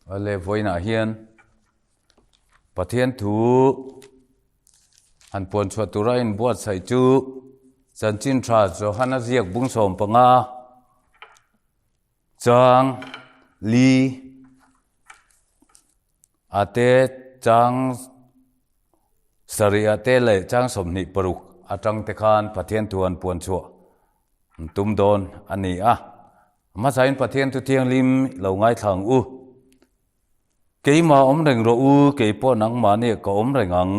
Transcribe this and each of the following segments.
Ale vawiinah hian Pathian thu han puan chhuah tura inbuatsaih chu Chanchin Tha Johana ziak bung 15 chang li a te chang sarih a te leh chang 26 atang te khan Pathian thu han puan chhuah an tum dawn a ni a. Hmasain Pathian thu thianghlim lo ngaithla ang u. Keimah awm reng rawh u, kei pawh nangmahni ka awm reng ang.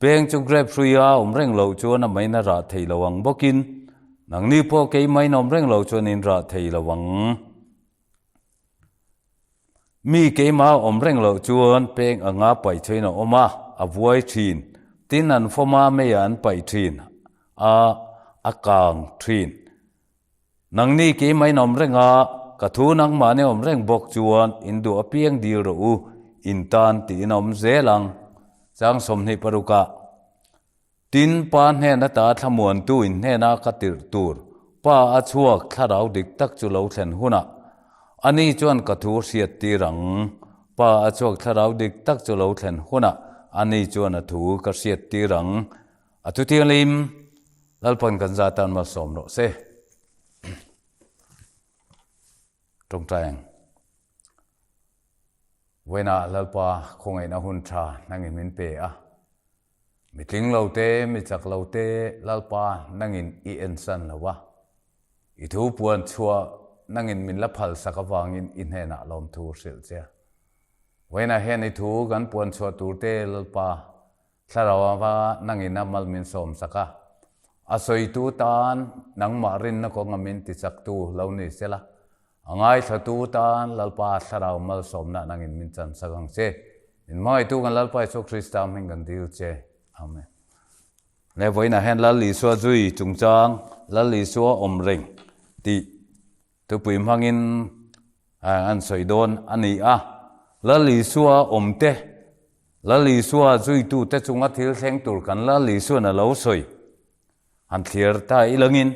Peng chu grape hruia awm reng loh chuan a main a rah thei lo ang bawkin, nangni pawh keimain awm reng loh chuan in rah thei lo ang. Mi keimah awm reng loh chuan peng anga paih chhoin a awm a, a vuai thin. Tin, an fawm a, meiah an paih thin a, a kang thin. Nangni keimah in awm reng a, ka thu nangmahni awm reng bawk chuan in duh apiang dil rawh u, in tan tiin a awm zel ang. Chang 26 ah. Tin, Pa hnen ata thlamuantu in hnena ka tirh tur, Pa a chhuak thlarau dik tak chu lo thlen hunah, ani chuan ka thu hriat tir ang. Pa a chhuak thlarau dik tak chu lo thlen hunah, ani chuan a thu ka hriat tir ang. A thu thianghlim, Lalpan kan za tan malsawm rawh se. Tawngtai ang. Vawiinah Lalpa khawngaihna hun tha nangin min pe a. Mi tling lo te, mi chak lo te, Lalpa nangin i ensan lo a. I thu puan chhuah nangin min la phal sak avangin i hnenah lawmthu hrilh che a. Vawiinah hian i thu kan puan chhuah tur te Lalpa thlarau ava nangin a mal min sawm sak a. A sawitu tan nangmah rinna kawnga min tichaktu lo ni sela, A ngaithlatu tan Lalpa thlarau malsawmna nangin min chan sak ang che. Min hmangaihtu kan Lalpa Isua Krista hming kan dil che. Amen. Le vawiinah hian Lal Isua zui chungchang Lal Isua awm reng tih thupui hmangin an sawi dawn a ni a. Lal Isua awm te, Lal Isua zuitute chunga thil thleng tur kan Lal Isuan a lo sawi. Han thlir ta ilangin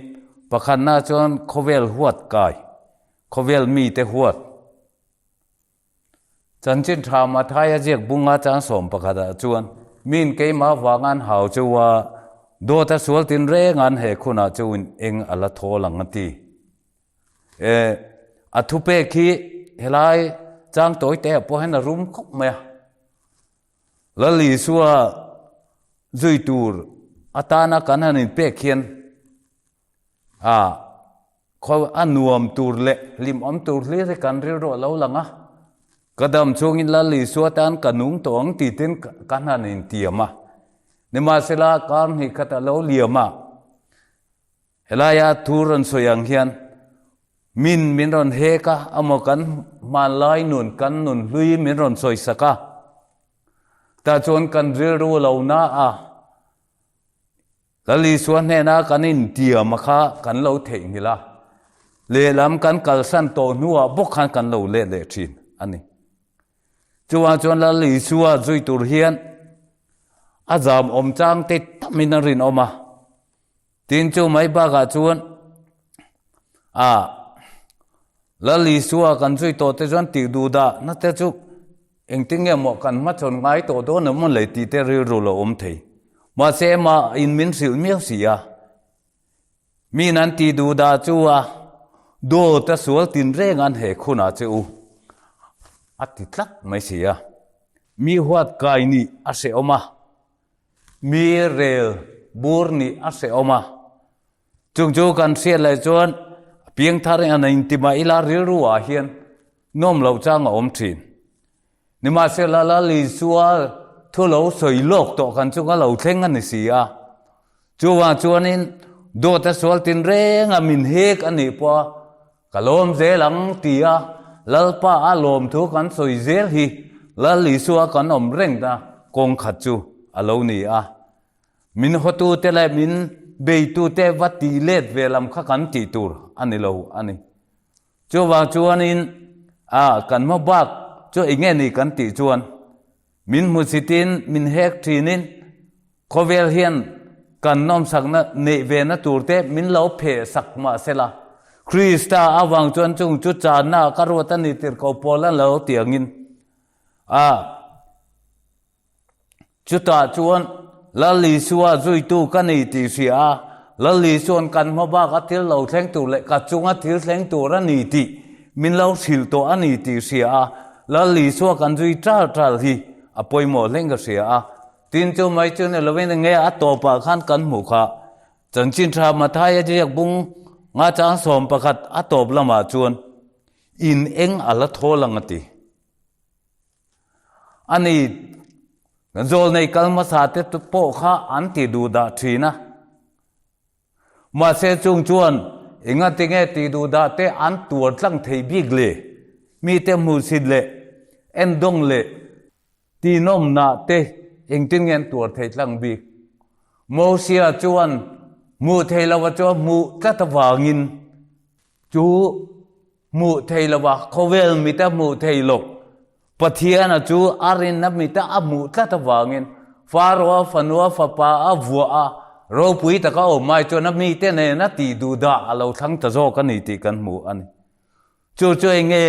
pakhatna chuan khawvel huat kai, khawvel mite huat. Chanchin tha Mathaia ziak bunga chang 11 ah chuan min keimah vanga an hau cheu a, dawt a sual tin reng an he khunah cheuin eng a la thawl ang a ti. E, a thupek hi helai chang tawi te ah pawh hian a rum khawp mai a. Lal Isua zui tur atana kan han inpek hian a khaw a nuam tur leh hlimawm tur hlir hi kan rilru a lo lang a. Ka dam chungin Lal Isua tan ka nung tawh ang tih tin kan han intiam a. Nimahsela kar hnih khat a lo liam a. Helaia thu rawn sawi ang hian min min rawn hek a, amaw kan hmanlai nun, kan nun hlui min rawn sawi sak a. Tah chuan kan rilru lo na a, Lal Isua hnena kan intiam a kha kan lo theihnghilh a, lehlam kan kalsan tawh hnuah bawk khan kan lo let leh thin a ni. Chuvang chuan Lal Isua zui tur hian a zam awm chang te tamin a rinawm a. Tin chu mai bakah chuan a Lal Isua kan zui tawh te chuan tih duh dah na te chu engtin nge maw kan hmachhawn ngai tawh dawn em maw lei tih te rilru lo awm thei. Mahse amah in min hrilh miau si a. Min an tih duh dah chu a dawt a sual tin reng an he khunah che u a ti tlat mai si a. Mi huat kai nih a hrehawm a. Mi rel bur nih a hrehawm a. Chung chu kan hriat leh chuan piangthar in an inti mah ila rilru ah hian nuam loh chang a awm thin. Nimahsela Lal Isua thu lo sawi lawk tawh kan chunga lo thleng a ni si a. Chuvang chuanin dawt a sual tin reng a min hek a nih pawh a ka lawm zel ang ti a Lalpa a lawm thu kan sawi zel hi Lal Isua kan awm reng ta kawng khat chu a lo ni a. Min hawtute leh min beitute va tih let ve lam kha kan tih tur a ni lo a ni. Chuvang chuanin a kan hma bak chu eng nge ni kan tih chuan min hmusitin min hek thinin khawvel hian kan nawmsakna neih ve na tur te min lo pheh sak mah sela Krista avang chuan chung chu channa ka ruat a ni tirh ko pawl an lo ti angin. A, chutah chuan Lal Isua zuitu ka ni tih hria a, Lal Isua'n kan hma bak a thil lo thleng tur leh ka chunga thil thleng tur a ni tih min lo hrilh tawh a ni tih hria a, Lal Isua kan zui ṭal ṭal hi a pawimawh hleng ka hria a. Tin chu mai chu ni lovin enge a tawpah khan kan hmuh kha. Chanchin tha Mathaia ziak bung nga chang 11 a tawp lamah chuan in eng a la thawl ang a ti. A ni, zawlnei kal hmasa te pawh kha an ti duh dah thin a. Mahse chung chuan engatinge ti duh dah te an tuar tlang thei bik le? Mite hmuhsit leh endawng leh Tinawmna te engtin nge an tuar thei tlang bik? Mosia chuan hmuh thei lova chu a hmuh tlat avangin chu hmuh thei lova khawvel mita hmuh thei lo Pathiana chu a rinna mita a hmuh tlat avangin Faroa fanua fapa a vuah a, ropui taka awm ai chuan a mite nena tih duhdah a lo thlang ta zawk a ni tih kan hmu a ni. Chu chu eng nge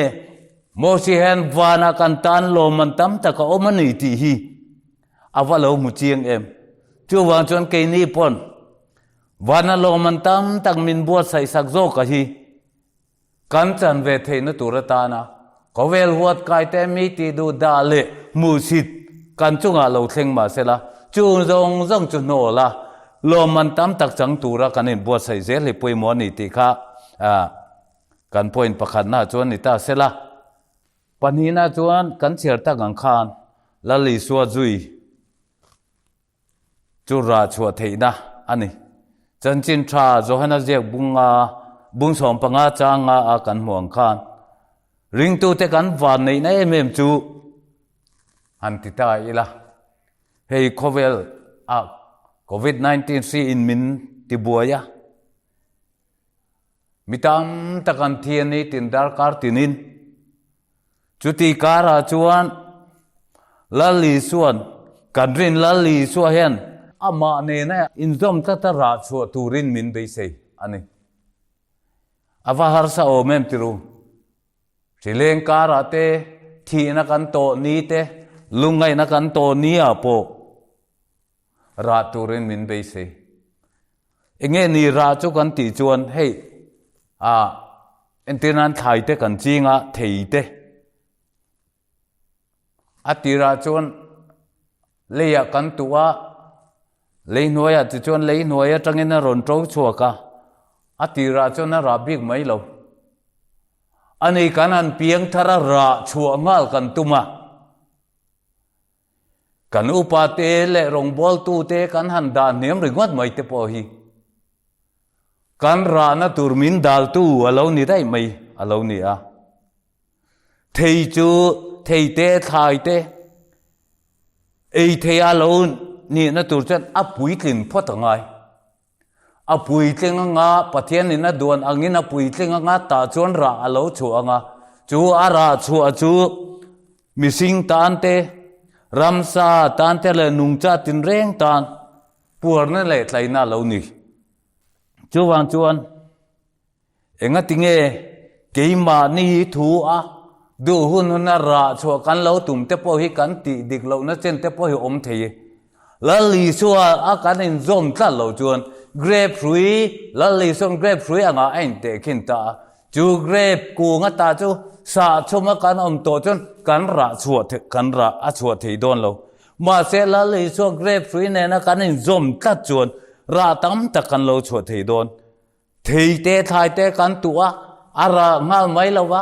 Mosi hian vana kan tan lawmman tam tak a awm a ni tih hi a va lo hmu chiang em. Chuvang chuan keini pawn vana lawmman tam tak min buatsaih sak zawk a hi kan chan ve theihna tur atana khawvel huat kai te mi tih duh dah leh hmuhsit kan chungah lo thleng mah sela chung zawng zawng chu hnawl a lawmman tam tak chang tura kan inbuatsaih zel hi pawimawh a ni tih kha Kan point pakhatna chuan ni ta sela, pahnihna chuan kan chhiar tak ang khan Lal Isua zui chu rah chhuah theihna a ni. Chanchin tha Johana ziak bunga bung 15 changa a kan hmu ang khan ringtute kan van neihna em em chu han ti ta ila. Hei khawvel a COVID-19 hri in min tibuai a. Mi tam tak an thi a ni tin darkar tinin. Chuti karah chuan Lal Isua'n kan rin Lal Isua hian amah nena inzawm tlata rah chhuah turin min beisei a ni. A va harsa awm em tiru? Hrileng karah te, thihna kan tawh ni te, lungngaihna kan tawh ni ah pawh rah turin min beisei. Enge ni rah chu kan tih chuan hei ah entir nan thlai te kan ching a thei te a tirah chuan leiah kan tuh a lei hnuaiah tichuan lei hnuai atangin a rawn to chhuak a a tirah chuan a rah bik mai lo ani kan han piang thar a rah chhuah nghal kan tum a. Kan upa te leh rawngbawltu te kan han dah hniam ringawt mai te pawh hi kan rahna tur min daltu a lo ni daih mai a lo ni a. Thei chu thei te thlai te ei thei a lo nihna tur chuan a puitlin phawt a ngai. A puitling anga, Pathianin a duan angin a puitling anga tah chuan rah a lo chhuah anga, chu a rah chhuah chu mihring tan te, ramsa tan te leh nungcha tinreng tan puarna leh tlaina a lo ni. Chuvang chuan Engati nge keimahni thu a duh hun huna rah chhuah kan lo tum te pawh hi kan tih dik lohna chen te pawh hi awm thei e. Lal Isua a kan inzawm tlat loh chuan grape hrui, Lal Isua'n grape hrui angah a intehkhin ta a, chu grape kung ata chu sah chhuma kan awm tawh chuan kan rah chhuah kan rah a chhuah thei dawn lo. Mahse Lal Isua grape hrui nena kan inzawm tlat chuan rah tam tak kan lo chhuah thei dawn. Thei te thlai te kan tuh a, a rah nghal mai lo va,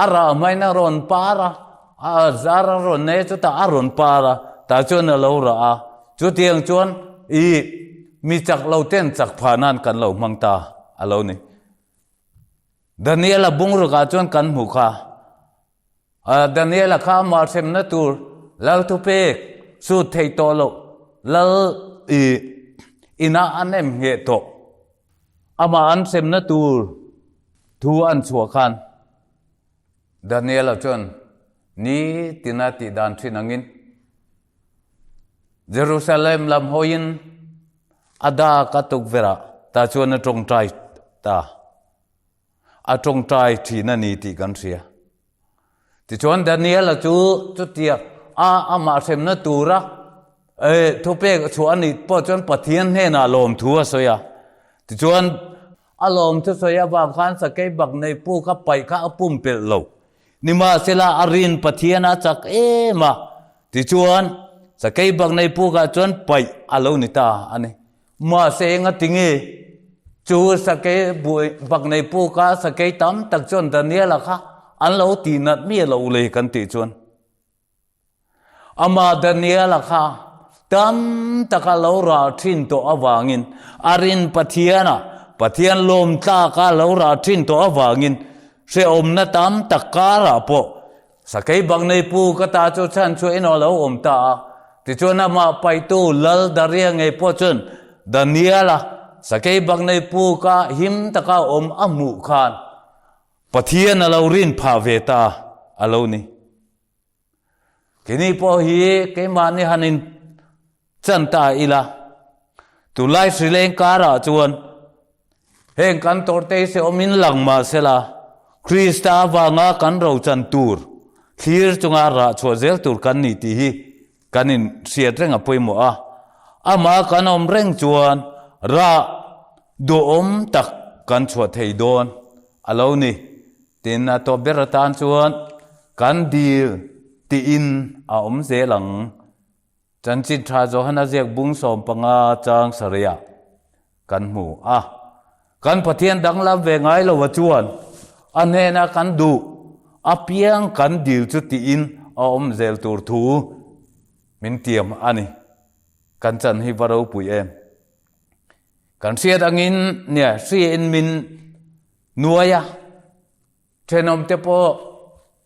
a rah hmain a rawn par a, a zar a rawn nei a chutah a rawn par a, tah chuan a lo rah a. Chutiang chuan i mi chak lo ten chak phah nan kan lo hmang ta a lo ni. Daniela bungrukah chuan kan hmuh kha. Daniela kha amah hremna tur lal thupek sut theih tawh loh lal i inah an em ngheh tawh. Amah an hremna tur thu an chhuah khan Daniela chuan nitina tih dan thin angin Jerusalem lam hawiin a dak a tukverh ah tah chuan a tawngtai ta. A tawngtai thin a ni tih kan hria. Tichuan Daniela chu chutia a amah hremna tura thupek chhuah a nih pawh chuan Pathian hnenah lawmthu a sawi a. Tichuan a lawmthu sawi avang khan sakei bak nei pu kha paih kha a pumpelh lo. Nimahsela a rin Pathian a chak em a, tichuan sakei bak nei pukah chuan paih a lo ni ta a ni. Mahse engati nge chu sakei buai bak nei puka sakei tam tak chuan Daniela kha an lo tihnat miah lo le kan tih chuan Amah Daniela kha tam taka lo rah thin tawh avangin a rin Pathiana Pathian lawm tlaka lo rah thin tawh avangin hrehawmna tam tak karah pawh sakei bak nei pu ka ta chu chhan chu emaw a lo awm ta a. Tichuan amah paihtu Lal Daria ngei pawh chuan Daniela sakei bak nei pu ka him taka awm a hmuh khan Pathian a lo rin phah ve ta a lo ni. Keini pawh hi keimahni han in chan ta ila, tunlai Sri Leng karah chuan heng kan tawrte hi se awmin lang mah sela, Krista avanga kan rochan tur thlir chunga rah chhuah zel tur kan ni tih hi kan in hriat reng a pawimawh a. Amah kan awm reng chuan rah duhawm tak kan chhuah thei dawn a lo ni. Tin, a tawp ber atan chuan kan dil tiin a awm zel ang. Chanchin Tha Johana ziak bung 15 chang sarihah kan hmu a. Kan Pathian danglam ve ngai lova chuan a hnena kan duh apiang kan dil chu tiin a awm zel tur thu min tiam a ni. Kan chan hi va ropui em? Kan hriat angin nia hriain min Nuai a, thenawm te pawh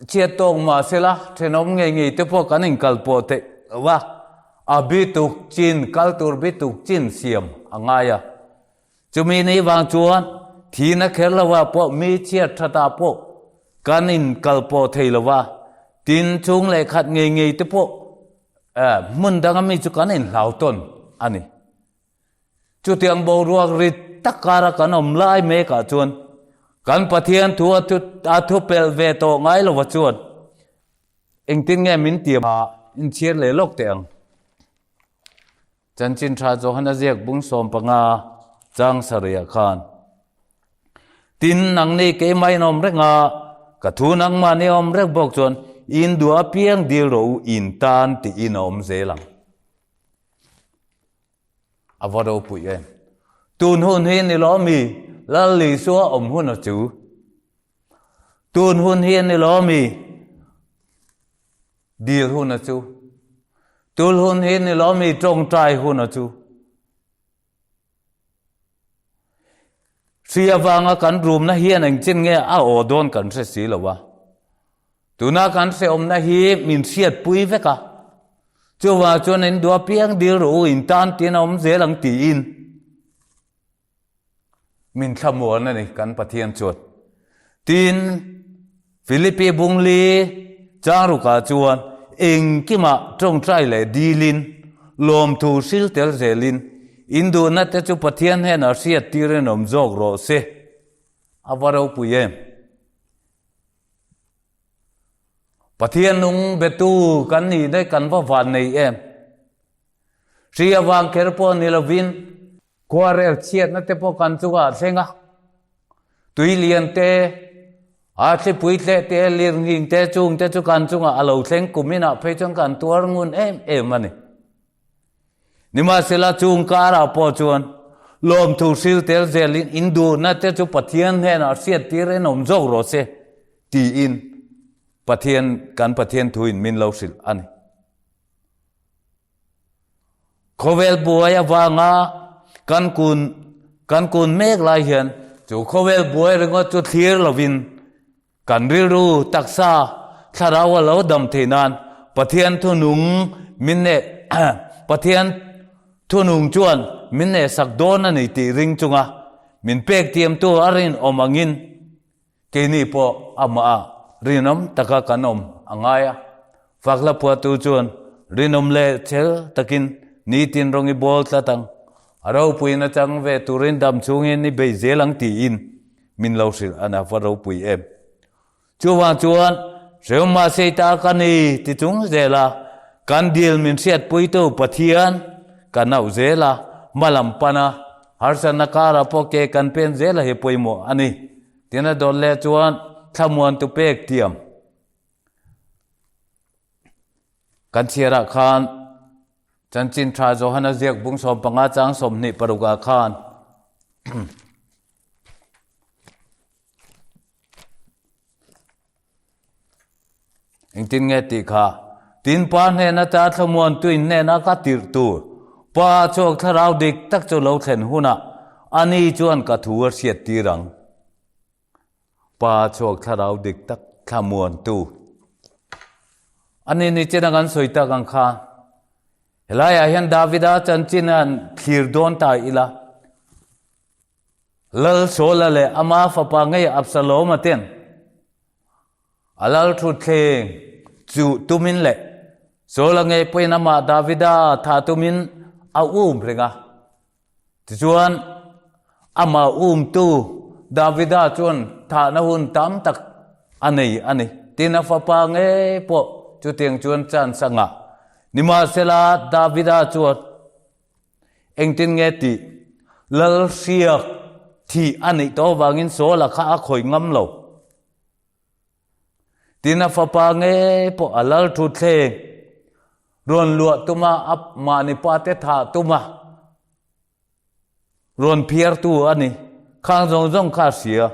chhiat tawk mah sela, thenawm ngei ngei te pawh kan inkal pawh theih lo a, a bituk chin, kal tur bituk chin siam a ngai a. Chumi ni vang chuan thihna kher lo ah pawh mi chhiat that ah pawh kan inkal pawh thei lo a, tin chhung leh khat ngei ngei te pawh hmun danga mi chu kan inhlau tawn a ni. Chutiang boruak rit tak kara kan awm lai mekah chuan kan Pathian thu a thupelh ve tawh ngai lova chuan engtin nge min tiam a inchhir leh lawk teh ang. Chanchin Tha Johana ziak bung 15 chang sarihah khan Tin nangni keimah in awm reng a, ka thu nangmahni awm reng bawk chuan in duh apiang dil rawh u in tan tiin a awm zel ang. A va ropui em. Tun hun hi ni lo mi Lal Isua awm hun a chu. Tun hun hi ni lo mi dil hun a chu. Tul hun hi ni lo mi tawngtai hun a chu. Hri avanga kan rumna hian engchin nge a aw dawn kan hre si lo a. Tuna kan hrehawmna hi min hriatpui vek a. Chuvang chuan in duh apiang dil rawh u, in tan tin a awm zel ang tiin min thlamuan a ni kan Pathian chuan. Tin, Philippi Bungli Changrukah chuan engkimah tawngtai leh dilin, lawmthu hril tel zelin, in duhna te chu Pathian hnenah hriat tirin awm zawk rawh se. A va ropui em? Pathian nung betu kan nih daih kan va van nei em? Hri avang kher pawh ni lovin khuarel chhiatna te pawh kan chungah a thleng a. Tui lian te, a thlipui tleh te, lirnghing te chung te chu kan chungah a lo thleng kum inah phei chuan kan tuar ngun em em a ni. Nimahsela chung karah pawh chuan lawmthu hril tel zelin in duhna te chu Pathian hnenah hriat tir en awm zawk rawh se tiin Pathian kan Pathian thuin min lo hrilh a ni. Khawvel buai avanga kan kun kan kun mek lai hian chu khawvel buai ringawt chu thlir lovin kan rilru taksa thlarau a lo dam theih nan Pathian thunung min neh Pathian thunung chuan min nehsak dawn a ni tih ring chunga min pek tiamtu a rinawm angin Keini pawh amah ah rinawm taka kan awm a ngai a. Fakhla phuahtu chuan rinawm leh chel takin nitin rawng i bawl tlat ang. A ropuiin a chang ve turin dam chhungin i bei zel ang tiin min lo hrilh a na va ropui em. Chuvang chuan hreu mahse i ta ka ni ti chung zel a. Kan dil min hriatpuitu Pathian kan auh zel a, hma lam pan a, harsatna karah pawh ke kan pen zel a hi pawimawh a ni. Tin a dawt leh chuan thlamuantu pek tiam kan chhiarah khan Chanchin Tha Johana ziak bung 15 chang 26 ah khan Engtin nge tih kha? Tin Pa hnen ata thlamuan tuin hnena ka tirh tur Pa chhuak thlarau dik tak chu lo thlen hunah ani chuan ka thu a hriat tir ang. Pa chhuak thlarau dik tak thlamuan tu. Ani ni chen a kan sawi tak ang kha. Helaiah hian Davida chanchin a thlir dawn ta ila. Lal Saula leh ama fapa ngei Absaloma ten a lal thutthleng chuh tumin leh Saula ngei pawhin amah Davida thah tumin a um reng a. Tichuan, amah umtu Davida chuan thahna hun tam tak a nei a ni. Tin, a fapa ngei pawh chutiang chuan chance a ngah. Nimahsela, Davida chuan Engtin nge tih? Lal hriak thih a neih tawh avangin Saula kha a khawih ngam lo. Tin a fapa ngei pawh a lal thutthleng rawn luah tuma a mahni pate thah tuma rawn phiartu a ni. Khang zawng zawng kha a hria.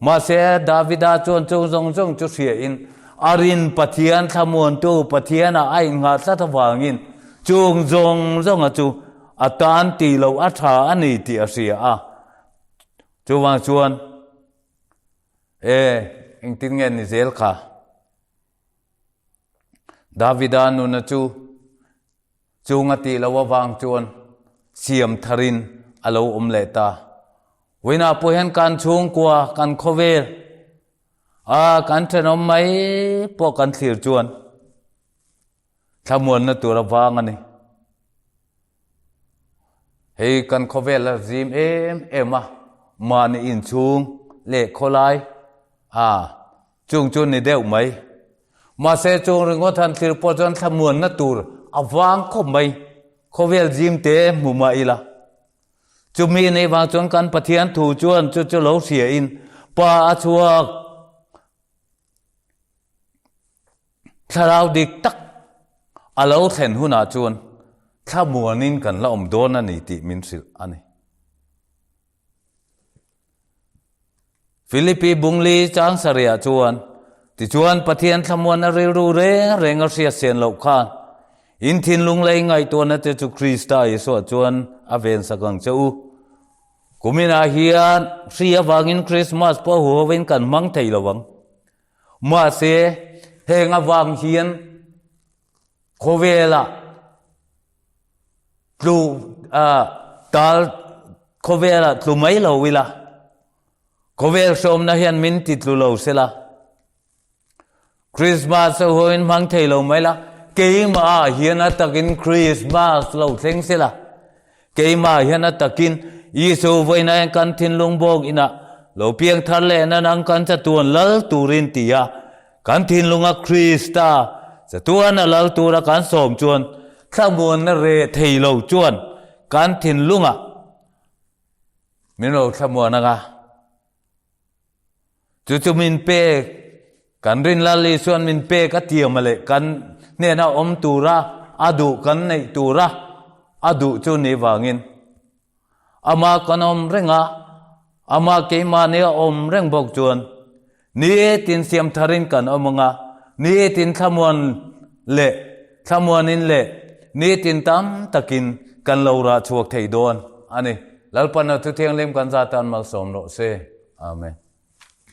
Mahse, Davida chuan chung zawng zawng chu hriain a rin Pathian thlamuantu Pathianah a inngah tlat avangin chung zawng zawnga chu a tan tih loh a tha a ni tih a hria a. Chuvang chuan, e, engtin nge ni zel kha? Davida nuna chu Chung a tih loh avang chuan siam tharin a lo awm leh ta. Vawiinah pawh hian kan chhungkua, kan khawvel a kan thenawm mai pawh kan thlir chuan thlamuanna tur avang a ni. Hei kan khawvel a zim em em a, mahni inchhung leh khawlai a chung chu ni deuh mai. Mahse chung ringawt han thlir pawh chuan thlamuanna tur a vang khawp mai, khawvel zim te hmu mah ila. Chumi nei vang chuan kan Pathian thu chuan chu chu lo hria in Pa a chhuak thlarau dik tak a lo thlen hunah chuan thlamuanin kan la awm dawn a ni tih min hrilh a ni. Philippi Bungli chang sarihah chuan, Tichuan Pathian thlamuanna rilru reng reng a hriat sen loh khan, in thinlung lei ngaihtuahna te chu Krista Isua chuan a vensak ang che u. Kuminah hian hri avangin Krismas pawh huhovin kan hmang thei lo ang. Mahse, heng avang hian khawvelah Tlu tal khawvelah tlu mai lo ila, khawvel hrawmna hian min ti tlu lo sela, Christmas a huain hmang thei lo mai la, keimah hian a takin Christmas lo thleng sela, keimah hian a takin Isu vawiin hian kan thinlung bawk inah lo piang thar leh nan ang kan chatuan lal turin ti a, Kan thinlunga Krista chatuan a lal tura kan sawm chuan thlamuanna reh thei lo chuan kan thinlungah min lo thlamuan anga chu chu min pek kan rin lal Isuan min pek a tiam a leh kan hnena awm tura a duh kan neih tura a duh chu ni vangin Amah kan awm reng a, amah keimahni a awm reng bawk chuan nitin siam tharin kan awm ang a, nitin thlamuan leh thlamuanin leh nitin tam takin kan lo rah chhuak thei dawn a ni. Lalpan a Thuthianghlim kan zah tan malsawm rawh se. Amen.